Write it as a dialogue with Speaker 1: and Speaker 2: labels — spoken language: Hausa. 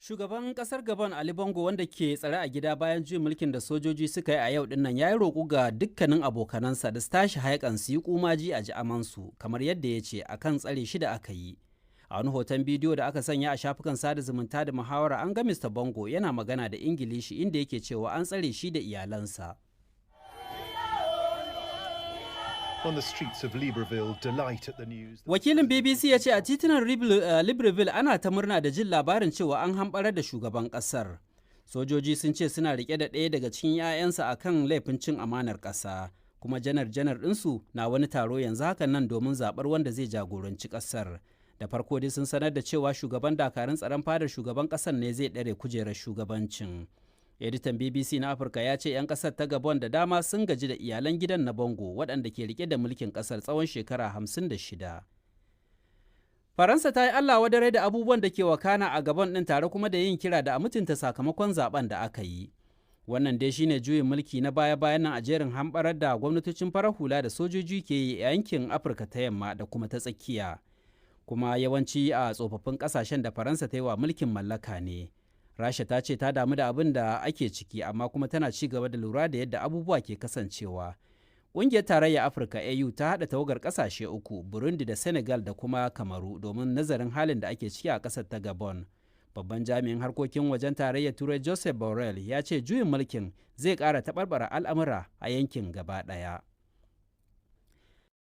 Speaker 1: Shugaban kasar Gabon Ali Bongo, wanda ke tsare a gida bayan juyin mulkin da sojoji suka yi a yau dinnan, ya yi roƙo ga dukkanin abokanansa da su tashi haikan su yi kumaji a ji amansu, kamar yadda ya ce akan tsare shi da aka yi. A wani hoton bidiyo da aka sanya a shafukan sada zumunta da muhawara, an ga Mr. Bongo yana magana da Ingilishi inda yake cewa an tsare shi da iyalansa.
Speaker 2: On the streets of Libreville, delight at the news.
Speaker 1: Wakilin BBC ya ce a titunan Libreville ana ta murna da jin labarin cewa an hamɓarar da shugaban ƙasar. Sojoji sun ce suna rike da ɗaya daga cikin 'ya'yansa a kan laifin cin amanar ƙasa. Kuma janar-janar ɗinsu na wani taro yanzu hakan nan domin zaɓar wanda zai jagoranci ƙasar. Da farko dai sun sanar da cewa shugaban dakarun tsaron fadar shugaban ƙasar ne zai ɗare kujerar shugabancin. Editan BBC na Afirka ya ce 'yan kasar ta Gabon da dama sun gaji da iyalan gidan na Bongo waɗanda ke rike da mulkin kasar tsawon shekara 56. Faransa ta yi Allah wadare da abubuwan da ke wakana a Gabon ɗin, tare kuma da yin kira da a mutunta sakamakon zaben da aka yi. Wannan dai shine juyin mulki na baya-bayan nan a jerin hamɓarar da gwamnatocin farar hula da sojoji ke yi a yankin Afirka ta Yamma da kuma ta Tsakiya, kuma yawanci a tsofaffin ƙasashen da Faransa ta yi wa mulkin mallaka ne. Rasha ta ce ta damu da abin da ake ciki, amma kuma tana ci gaba da lura da yadda abubuwa ke kasancewa. Ƙungiyar Tarayyar Afirka, AU, ta haɗa tawagar ƙasashe uku, Burundi da Senegal da kuma Kamaru, domin nazarin halin da ake ciki a ƙasar ta Gabon. Babban jami'in harkokin wajen Tarayyar Turai, Joseph Borrell, ya ce juyin mulkin zai ƙara taɓarɓara al'amura a yankin gaba ɗaya.